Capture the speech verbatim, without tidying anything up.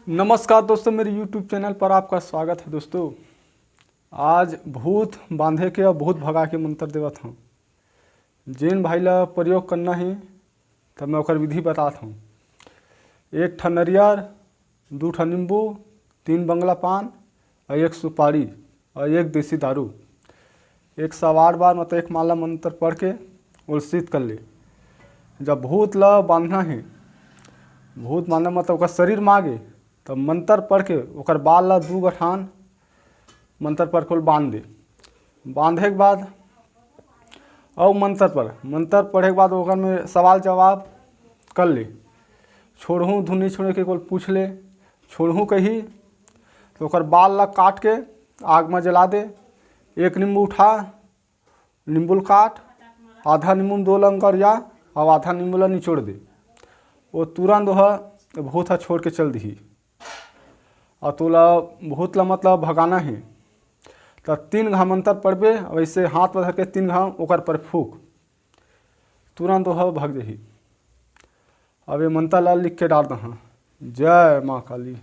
नमस्कार दोस्तों, मेरे YouTube चैनल पर आपका स्वागत है। दोस्तों, आज भूत बांधे के अउ भूत भगा के मंत्र देवत हूँ। जेन भाई ला प्रयोग करना है, तब मैं ओकर विधि बतात हूँ। एक ठन नरियर, दू ठन नींबू, तीन बंगला पान अउ एक सुपारी अउ एक देसी दारू, एक सौ आठ बार, मतलब एक माला मंत्र पढ़ के ओला शीत कर ले। जब भूत ला बांधना है, भूत बांधना मतलब ओकर शरीर मा गे, तब मंत्र पढ़ के ओकर बाल ला दू गठान मंत्र पढ़ के ओला बांध दे। बांधे के बाद अउ मंत्र पढ़, मंत्र पढ़े के बाद ओकर में सवाल जवाब कर ले। छोड़हूँ धुन नहीं छोड़े के ओला पूछ ले। छोड़हूँ कही तो ओकर बाल ला काट के आग में जला दे। एक नींबू उठा, नींबू ल काट, आधा नींबू में दो लंगर जा, अब आधा नींबू ला निचोड़ दे। वो तुरंत वह भूत ह छोड़ के चल दिही। और तोला भूत ला मतलब भगाना है, तो तीन घा मंत्र पढ़बे, वैसे हाथ में धर के तीन घा ओकर पर फूक, तुरंत वह भग जही। अब ये मंत्र ला लिख के डाल दहा, जय माँ काली।